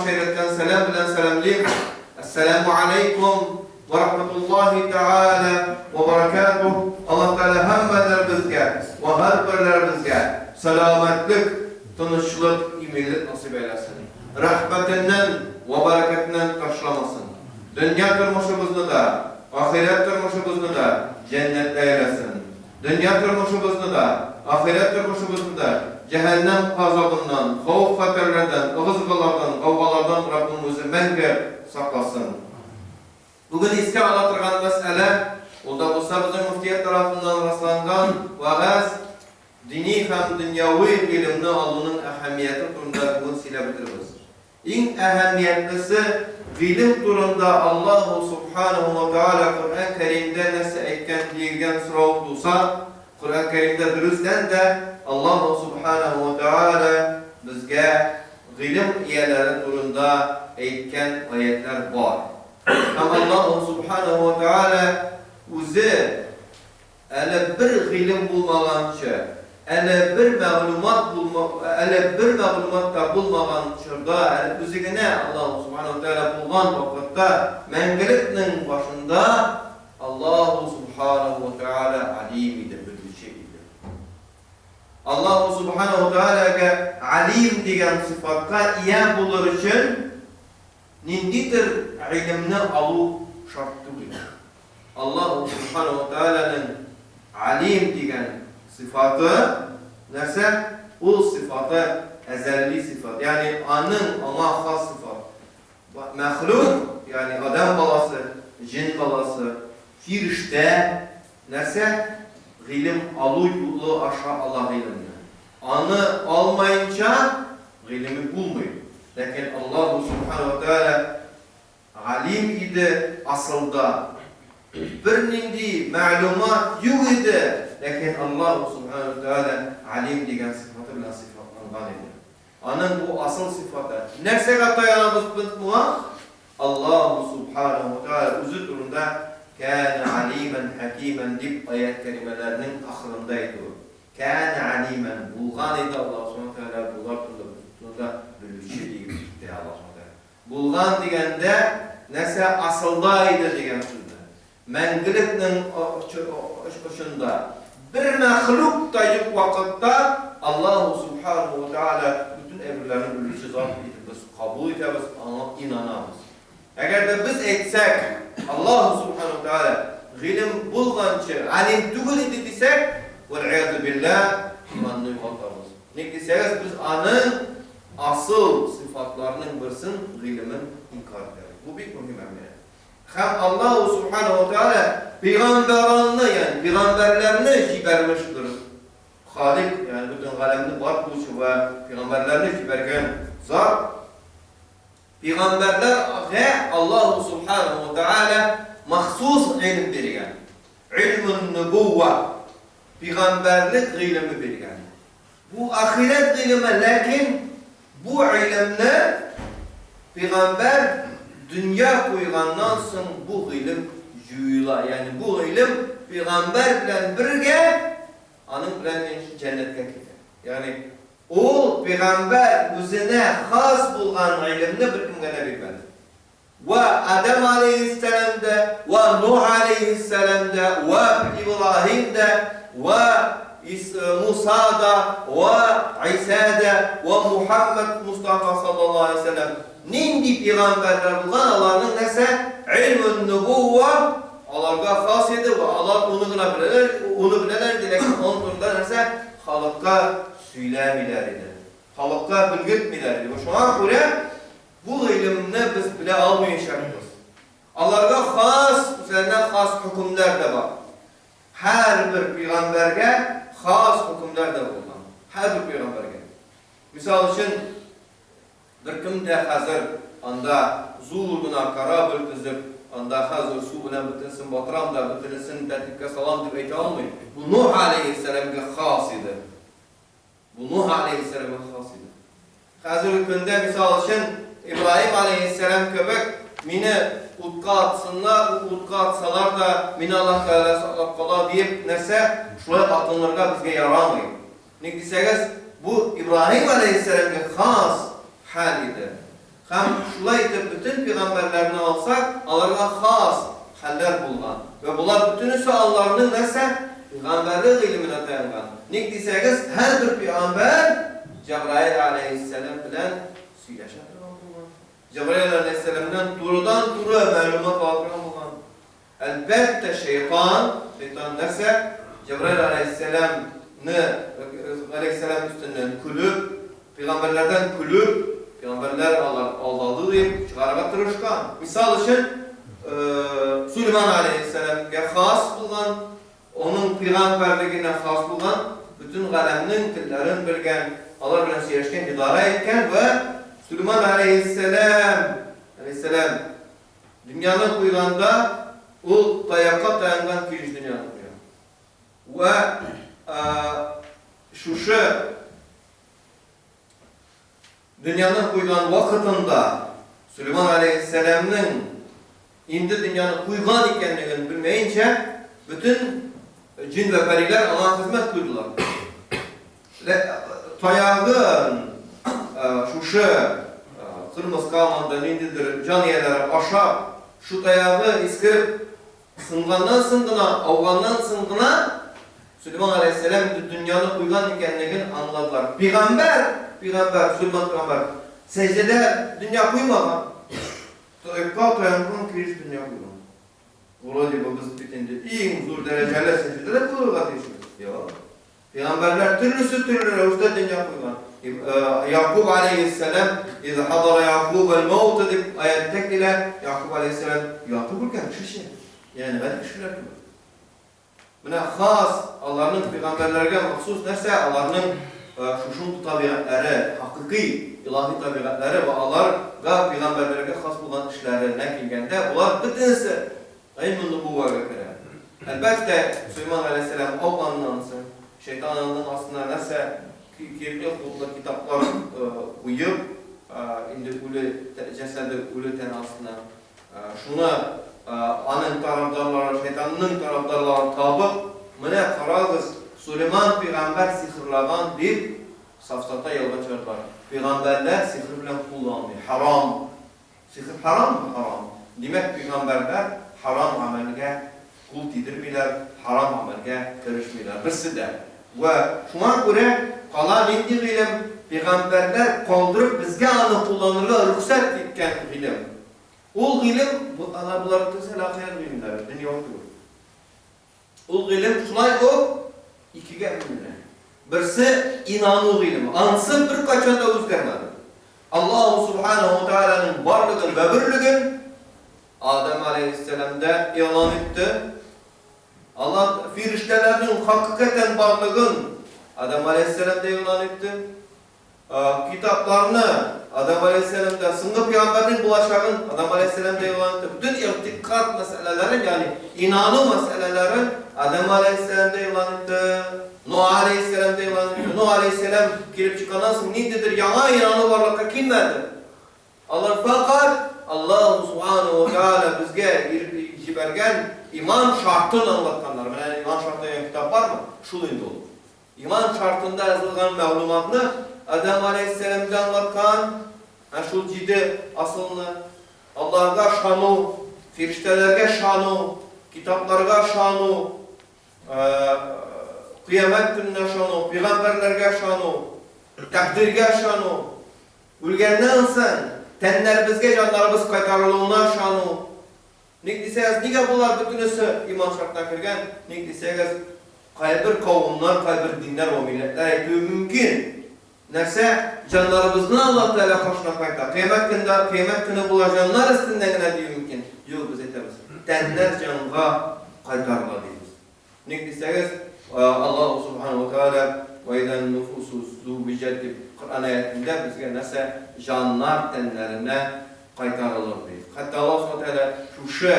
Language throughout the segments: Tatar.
татарча өйрәткән сәлам белән сәламлим. Әссәламү алейкум вә рахматуллаһи тәгалә вә баракатуһ. Аллаһ Тәгалә һәммәләребезгә вә һәрберләребезгә сәламәтлек, тынычлык, иминлек насыйп әйләсен. Рәхмәтеннән вә бәрәкәтеннән ташламасын. Дөнья тормышыбызны да, ахирәт тормышыбызны да җәннәттә әйләсен. Дөнья тормышыбызны да, ахирәт тормышыбызны да җәһәннәм газабыннан, хәвеф-хәтәрләрдән, ыгы-зыгылардан, гаугалардан Раббым үзе мәңге сакласын. Бүген искә ала торган мәсьәлә, ул да булса безнең мөфтият тарафыннан расланган вәгазь, дини һәм дөньяви гыйлемне алуның әһәмияте турында бүген сөйләп үтербез. Иң әһәмиятлесе, гыйлем турында Аллаһу Субханаһу ва Тәгалә Коръән Кәримдә нәрсә әйткән диелгән сорау туса, Коръән Кәримдә дөрестән дә Аллаһу Субханаһу ва Тәгалә безгә гыйлем ияләре турында әйткән аятьләр бар. Һәм Аллаһу Субханаһу ва Тәгалә үзе Әле бер гыйлем булмаганчы, әле бер мәгълүмат булма, әле бер мәгълүмат та булмаган чорда, әле үзе генә Аллаһу Субханаһу ва Тәгалә булган вакытта, мәңгелекнең башында Аллаһу Субханаһу ва Тәгалә Алим иде, белүче иде. Аллаһу Субханаһу ва Тәгаләгә Алим дигән сыйфатка ия булыр өчен ниндидер гыйлемне алу шарт түгел. Аллаһу Субхана ва Тәгаләнең Алим дигән сыйфаты нәрсә? Ул сыйфаты әзәли сыйфат, ягъни аның аңа хас сыйфат. Мәхлук, ягъни адәм баласы, җен баласы, фирештә нәрсә? Гыйлем алу юлы аша ала гыйлемне. Аны алмаенча гыйлеме булмый. Ләкин Аллаһу Субхана ва Тәгалә Галим иде асылда. Бернинди мәгълүмат юк иде, ләкин Аллаһу Субханаһу ва Тәгалә Алим дигән сыйфаты белән сыйфатланган иде. Аның бу асыл сыйфаты. Нәрсәгә таянабыз без моңа? Аллаһу Субханаһу ва Тәгалә үзе турында Кәнә алимән хәкимән дип аять кәримәләрнең ахырында әйтүе. Кәнә алимән, булган иде Аллаһу Субханаһу ва Тәгалә болар турында белүче диеп әйтә Аллаһу Субханаһу ва Тәгалә. Булган дигәндә, нәрсә асылда иде дигән сүзне. Мәңгелекнең очында, бер мәхлук та юк вакытта Аллаһу Субханаһу ва Тәгалә бөтен әйберләрне белүче зат итеп без кабул итәбез, аңа инанабыз. Әгәр дә без әйтсәк, Аллаһу Субханаһу ва Тәгалә гыйлем булганчы алим түгел иде дисәк, вәл-иязу билләһ, иманны югалтабыз. Ник дисәгез, без аның Асыл сыйфатларның берсен, гыйлемен инкарь итәбез. Бу бик мөһим әһмият. Һәм Аллаһу Субханаһу ва Тәгалә пәйгамбәранны, ягъни пәйгамбәрләрне җибәрмеш бер Халик, ягъни бөтен галәмне бар кылучы вә пәйгамбәрләрне җибәргән зат. Пәйгамбәрләргә Аллаһу Субханаһу ва Тәгалә махсус гыйлем биргән. Гыйльмун нубувва, пәйгамбәрлек гыйлеме биргән. Бу ахирәт гыйлеме, ләкин бу гыйлемне пәйгамбәр дөнья куйганнан соң бу гыйлем җуела. Ягъни бу гыйлем пәйгамбәр белән бергә аның белән җәннәткә китә. Ягъни ул пәйгамбәр үзенә хас булган гыйлемне беркемгә дә бирмәде. Вә Адәм галәйһиссәлам дә, вә Нуһ галәйһиссәлам дә, вә Ибраһим дә, вә Муса да, вә Гыйсә дә, вә Мухәммәд Мостафа саллаллаһу галәйһи вә сәлләм. Нинди пигамбәрләр булган, аларның нәрсә? Гыйльмүн-нөбүвә аларга хас иде вә алар уны гына беләләр, уны беләләр иде, ләкин аның турында нәрсә? Халыкка сөйләмиләр иде. Халыкка белгертмиләр иде. Вә шуңа күрә Бу гыйлемне без белә алмаячакбыз. Аларга хас, үзләренә хас хөкемнәр дә бар. Һәрбер пигамбәргә хас хөкемнәр дә булган. Һәрбер пигамбәргә. Мисал өчен, беркем дә хәзер анда зур гына корабль төзеп, анда хәзер су белән бөтенесен батырам да, бөтенесен тәртипкә салам дип әйтә алмый. Бу Нуһ аләйһиссәламгә хас иде. Бу Нуһ аләйһиссәламгә хас иде. Хәзерге көндә, мисал өчен, Ибраһим аләйһиссәлам кебек, мине утка атсыннар, утка атсалар да, мине Аллаһ Тәгалә саклап кала диеп, нәрсә, шулай атынырга безгә ярамый. Ник дисәгез, бу Ибраһим аләйһиссәламгә хас хәл иде. Һәм шулай итеп бөтен пигамбәрләрне алсак, аларга хас хәлләр булган. Вә болар бөтенесе алларның нәрсә? Пигамбәрлек гыйлеменә таянган. Ник дисәгез, һәрбер пигамбәр Җәбраил галәйһиссәлам белән сөйләшә торган булган. Җәбраил галәйһиссәламнән турыдан-туры мәгълүмат ала торган булган. Әлбәттә, шәйтан, шәйтан нәрсә? Җәбраил галәйһиссәламны, галәйһиссәлам өстеннән көлеп, пәйгамбәрләрдән көлеп, пәйгамбәрләр алар алдады дип чыгарырга тырышкан. Мисал өчен, Сулейман галәйһиссәламгә хас булган, аның пәйгамбәрлегенә хас булган, бөтен галәмнең телләрен белгән, алар белән сөйләшкән, идарә иткән вә Сулейман галәйһиссәлам, галәйһиссәлам, Дөньяны куйганда, ул таякка таянган килеш дөньяны куя. Вә шушы дөньяны куйган вакытында Сөлейман галәйһиссәламнең инде дөньяны куйган икәнлеген белмәенчә, бөтен җен вә пәриләр аңа хезмәт куйдылар. Таягын шушы кырмыска анда ниндидер җан ияләре ашап, шу таягы искереп сынганнан соң гына, ауганнан соң гына Сөлейман галәйһиссәлам инде дөньяны куйган икәнлеген аңладылар. Пигамбәр, пигамбәр, Сөлейман пигамбәр сәҗдәдә дөнья куймаган. Таякка таянган килеш дөнья куйган. Вроде бы без бит инде иң зур дәрәҗәле сәҗдәдә дә куярга тиешбез. Юк. Пәйгамбәрләр төрлесе төрле рәвештә дөнья куйган. Ягъкуб алейһиссәлам, Из хадара Ягъкуб әл-мәүт дип аятьтә килә, Ягъкуб алейһиссәлам ятып үлгән кешечә, ягъни гади кешеләр кебек. Менә хас аларның пәйгамбәрләргә махсус нәрсә, аларның шушындый табигатьләре, хакыйкый илаһи табигатьләре вә аларга пәйгамбәрләргә хас булган эшләренә килгәндә, болар бөтенесе Гыйльмун-нубувәгә керә. Әлбәттә, Сөләйман галәйһиссәлам ауганнан соң, шәйтан аның астына нәрсә, кирәкле хутлы китаплар куеп, инде үле җәсәде, үле тәне астына, шуны аның тарафдарлары, шәйтанның тарафдарлары табып, менә карагыз, Сөләйман пәйгамбәр сихерлаган дип, сафсата ялган чыгардылар. Пәйгамбәрләр сихер белән кулланмый, хәрам. Сихер хәраммы? Хәрам. Димәк, пәйгамбәрләр хәрам гамәлгә кул тидермиләр, хәрам гамәлгә керешмиләр. Берсе дә. Вә шуңа күрә кала нинди гыйлем? Пәйгамбәрләр калдырып безгә аны кулланырга рөхсәт иткән гыйлем. Ул гыйлем, бу алар болар бөтенесе әле ахирәт гыйлемнәре, дөньяви түгел. Ул гыйлем шулай ук икегә бүленә. Берсе, инану гыйлеме. Ансы беркайчан да үзгәрмәде. Аллаһу Субханаһу ва Тәгаләнең барлыгын вә берлеген Адәм галәйһиссәлам да игълан итте. Аллаһ фирештәләрнең хакыйкатән барлыгын Адәм галәйһиссәлам да игълан итте. Китапларны Адам галәйһиссәлам да, соңгы пәйгамбәрнең булачагын Адам галәйһиссәлам да игълан итте. Бөтен игътикад мәсьәләләрен, ягъни инану мәсьәләләрен Адам галәйһиссәлам да игълан итте, Нух галәйһиссәлам да игълан итте. Нух галәйһиссәлам килеп чыкканнан соң ниндидер яңа инану барлыкка килмәде. Алар фәкать Аллаһу Субханаһу ва Тәгалә безгә җибәргән иман шартын аңлатканнар. Менә Иман шарты дигән китап бармы? Шул инде ул. Иман шартында язылган мәгълүматны Адәм галәйһиссәлам дә аңлаткан, ә шул җиде асылны, Аллаһыга ышану, фирештәләргә ышану, китапларга ышану, Кыямәт көненә ышану, пәйгамбәрләргә ышану, тәкъдиргә ышану, үлгәннән соң тәннәребезгә җаннарыбыз кайтарылуына ышану. Ник дисәгез, нигә болар бөтенесе иман шартына кергән? Ник дисәгез, кайбер кавымнар, кайбер диннәр вә милләтләр әйтүе мөмкин. Нәрсә? Җаннарыбызны Аллаһ Тәгалә каршына кайта. Кыямәт көндә, кыямәт көне була җаннар өстендә генә дию мөмкин. Юк, без әйтәбез, тәннәр җанга кайтарыла дибез. Ник дисәгез, Аллаһу Субханаһу ва Тәгалә Ва изан нуфусу зувиҗат дип Коръән аятендә безгә нәрсә җаннар тәннәренә кайтарылыр ди. Хәтта Аллаһу Субханаһу ва Тәгалә шушы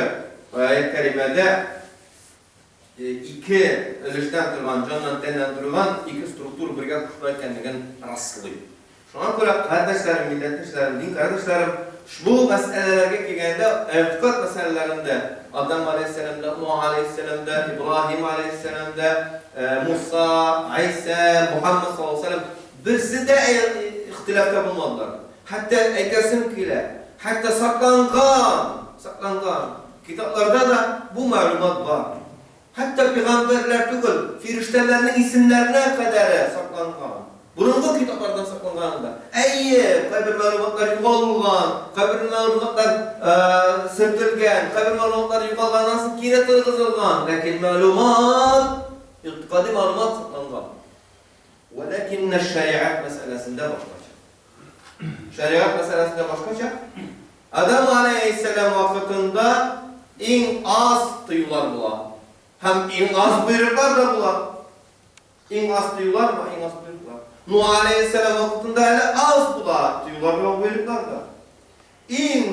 аять кәримәдә ике өлештән торган, җаннан тәннән торган ике структура бергә кушыла икәнлеген раслый. Шуңа күрә, кардәшләрем, милләттәшләрем, дин кардәшләрем, ошбу мәсьәләләргә килгәндә, игътикад мәсьәләләрендә Адам галәйһиссәлам да, Нух галәйһиссәлам да, Ибраһим галәйһиссәлам да, Муса, Гайсә, Мухаммад саллаллаһу галәйһи ва сәлләм берсе дә ихтилафта булмадылар. Хәтта әйтәсем килә, хәтта сакланган, сакланган китапларда да бу мәгълүмат бар. Хәтта пигамбәрләр түгел, фирештәләрнең исемнәренә кадәре сакланган. Борынгы китаплардан сакланган да. Әйе, кайбер мәгълүматлар югалган, кайбер мәгълүматлар сөртелгән, кайбер мәгълүматлар югалганнан соң кире торгызылган, ләкин мәгълүмат, игътикади мәгълүмат сакланган. Вәләкиннә шәригать мәсьәләсендә башкача. Шәригать мәсьәләсендә башкача. Адам аләйһиссәлам вакытында иң аз тыюлар була. Һәм иң аз боерыклар да була. Иң аз тыюлар ва иң аз боерыклар. Нух аләйһиссәлам вакытында әле аз була тыюлар ва боерыклар да. Иң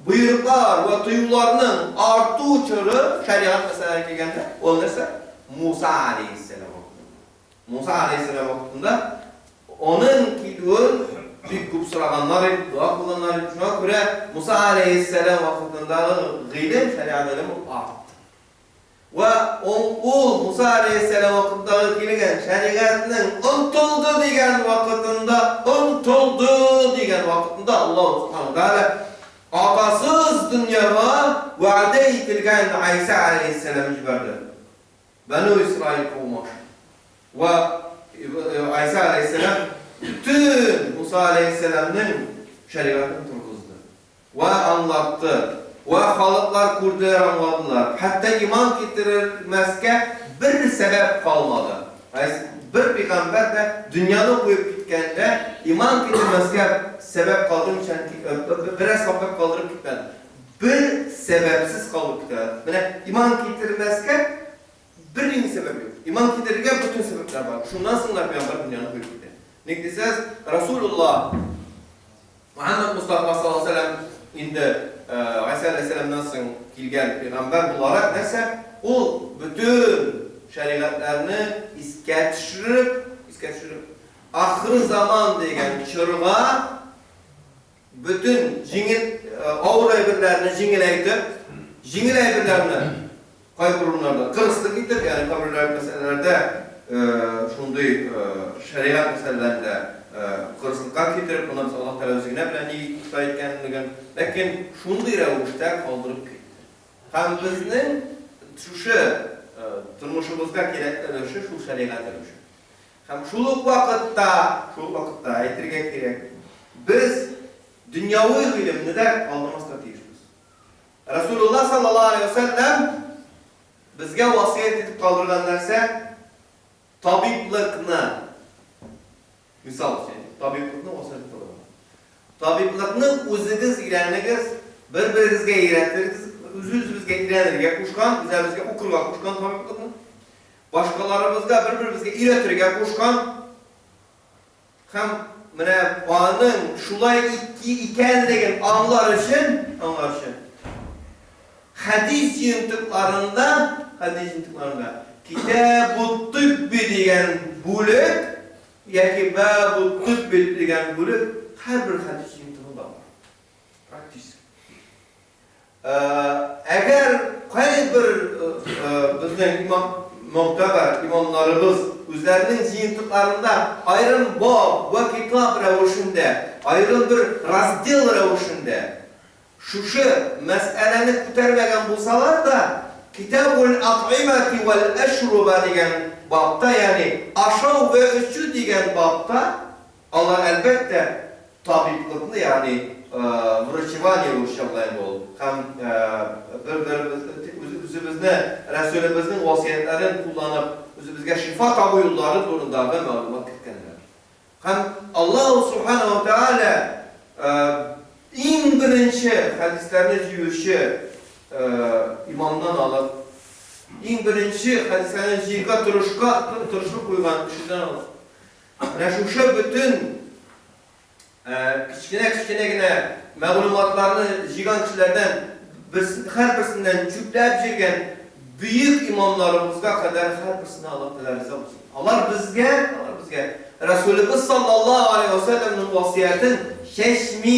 боерыклар ва тыюларның арту чоры шәригать мәсьәләләре килгәндә, ул нәрсә? Муса аләйһиссәлам вакытында. Муса аләйһиссәлам вакытында аның килүен бик күп сораганнар иде, дога кылганнар иде. Шуңа күрә Муса аләйһиссәлам вакытындагы гыйлем, шәригать гыйлеме ул артты. Вә ул Муса аләйһиссәлам вакытындагы килгән шәригатьнең онтылды дигән вакытында, онтылды дигән вакытында Аллаһу субхана ва тәгалә атасыз дөньяга вәгъдә ителгән Гайсә аләйһиссәламне җибәрде. Бәнү Исраил кавеме аша. Вә Гайсә аләйһиссәлам бөтен Муса аләйһиссәламнең шәригатен торгызды. Вә аңлатты. Вә халыклар күрделәр, аңладылар. Хәтта иман китермәскә бер сәбәп калмады. Бер пигамбәр дә дөньяны куеп киткәндә иман китермәскә сәбәп калдырмыйча, берәр сәбәп калдырып китмәде. Бер сәбәпсез калдырып китә. Менә иман китермәскә бернинди сәбәп юк. Иман китерергә бөтен сәбәпләр бар. Шуннан соң да пигамбәр дөньяны куеп китә. Ник дисәгез, Расулуллаһ Мөхәммәд Мостафа саллаллаһу алейһи ва сәлләм инде Гайсә алейһиссәламнән соң килгән пигамбәр буларак нәрсә? Ул бөтен шәригатьләрне искә төшереп, искә төшереп, ахыры заман дигән чорга бөтен җиңел авыр әйберләрне җиңеләйтеп, җиңел әйберләрне кайбер урыннарда кырыслык итеп, ягъни кайбер мәсьәләләрдә шундый шәригать мәсьәләләрендә кырыслыкка китереп, моннан соң Аллаһ Тәгалә үзе генә белә ни куша икәнлеген, ләкин шундый рәвештә калдырып китте. Һәм безнең шушы тормышыбызга кирәкле өлеше шул шәригать өлеше. Һәм шул ук вакытта, шул ук вакытта әйтергә кирәк, без дөньяви гыйлемне дә калдырмаска тиешбез. Расулулла саллаллаһу алейһи ва сәлләм безгә васыять итеп калдырган нәрсә, табиблыкны, мисал өчен әйтик, табиблыкны васыять итеп калдырган. Табиблыкны үзегез өйрәнегез, бер-берегезгә өйрәтегез, үз-үзебезгә өйрәнергә кушкан, үзебезгә укырга кушкан табиблыкны. Башкаларыбызга бер-беребезгә өйрәтергә кушкан. Һәм менә аның шулай икәнлеген аңлар өчен, аңлар өчен, хәдис җыентыкларында, хәдис җыентыкларында Китабут-тибби дигән бүлек яки Бабут-тибби дигән бүлек һәрбер хәдис җыентыгында бар. Практически. Әгәр кайбер безнең имам могтәбәр имамнарыбыз үзләренең җыентыкларында аерым баб вә китап рәвешендә, аерым бер раздел рәвешендә шушы мәсьәләне күтәрмәгән булсалар да, Китабул-ат'имати вәл-әшруба дигән бабта, ягъни ашау вә эчү дигән бабта алар, әлбәттә, табиблыкны, ягъни врачевание урысча була инде ул, һәм бер-беребез, үзебезне Рәсүлебезнең васыятьләрен кулланып, үзебезгә шифа табу юллары турындагы мәгълүмат керткәннәр. Һәм Аллаһу Субхана ва Тәгалә иң беренче хәдисләрне җыючы имамнан алып, иң беренче хәдисләрне җыюга тырышка, тырышып куйган кешедән алып, менә шушы бөтен кечкенә-кечкенә генә мәгълүматларны җыйган кешеләрдән һәрберсеннән чүпләп җыйган бөек имамнарыбызга кадәр һәрберсенә Аллаһ Тәгалә риза булсын. Алар безгә, алар безгә Рәсүлебез саллаллаһу алейһи ва сәлләмнең васыятен чәчми,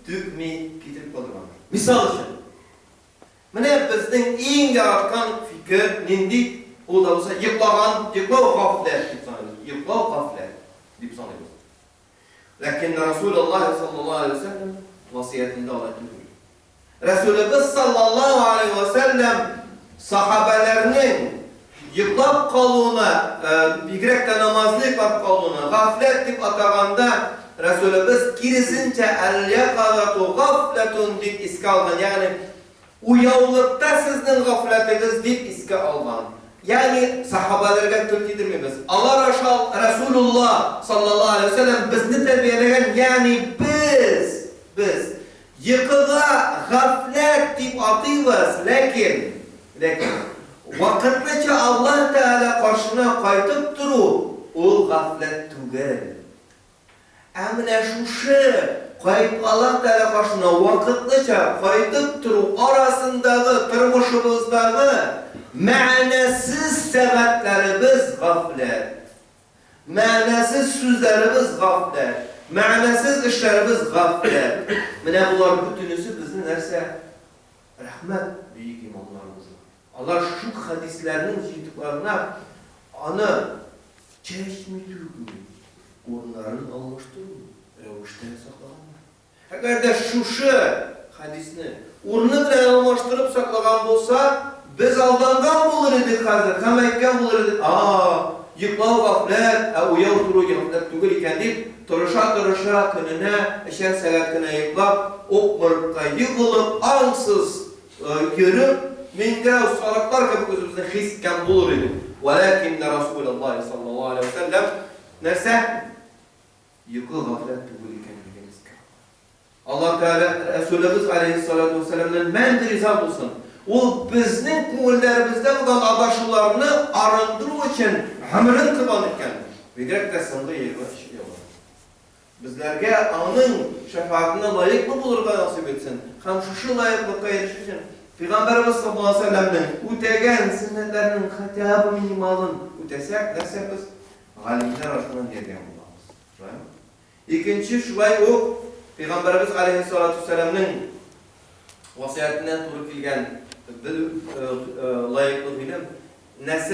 түкми китереп калдырганнар. Мисал өчен, менә безнең иң яраткан фикер нинди? Ул да булса йоклаган, йоклау гафләт дип саныйбыз. Йоклау гафләт дип саныйбыз. Ләкин Расулуллаһ саллаллаһу алейһи ва сәлләм васыятендә алай түгел. Рәсүлебез саллаллаһу алейһи ва сәлләм сахабәләрнең йоклап калуына, бигрәк тә намазны йоклап калуына гафләт дип атаганда, Рәсүлебез киресенчә әл-яказату гафләтун дип искә алган, ягъни уяулыкта сезнең гафләтегез дип искә алган. Ягъни сахабәләргә тел тидермибез. Алар аша Рәсүлуллаһ саллаллаһу алейһи ва сәлләм безне тәрбияләгән, ягъни без, без Йокыга гафләт дип атыйбыз, ләкин, ләкин, вакытлыча Аллаһ Тәгалә каршына кайтып тору, ул гафләт түгел. Ә менә шушы кайт Аллаһ Тәгалә каршына вакытлыча кайтып тору арасындагы тормышыбыздагы мәгънәсез сәгатьләребез гафләт. Мәгънәсез сүзләребез гафләт, мәгънәсез эшләребез гафләт. Менә болар бөтенесе безне нәрсә? Рәхмәт бөек имамнарыбызга. Алар шул хәдисләрнең җыентыкларына аны чәчми-түкми, урыннарын алмаштырмый рәвештә саклаганнар. Әгәр дә шушы хәдисне урыны белән алмаштырып саклаган булса, без алданган булыр идек хәзер һәм әйткән булыр идек, А, йоклау гафләт, ә уяу тору гафләт түгел икән, дип, тырыша-тырыша көненә өчәр сәгать кенә йоклап, обморокка егылып, аңсыз йөреп, миңгерәү сарыклар кебек үзебезне хис иткән булыр идек. Вәләкиннә Расүләллаһи саллаллаһу галәйһи вә сәлләм нәрсә? Йокы гафләт түгел икәнлеген искә алды. Аллаһ Тәгалә Рәсүлебез галәйһиссалату вәссәламнән мәңге риза булсын. Ул безнең күңелләребездә булган адашуларны арындыру өчен гомерен корбан иткән. Бигрәк тә соңгы 23 елы. Безләргә аның шәфәгатенә лаеклы булырга насыйп итсен һәм шушы лаеклыкка ирешү өчен Пәйгамбәребез саллаллаһу галәйһи вә сәлләмнең үтәгән сөннәтләренең хотя бы минималын үтәсәк, нәрсә без? Галимнәр артыннан йөргән булабыз. Шулаймы? Икенче, шулай ук Пәйгамбәребез галәйһиссалату вәссәламнең васыятенә туры килгән бер лаеклы гыйлем, нәсел.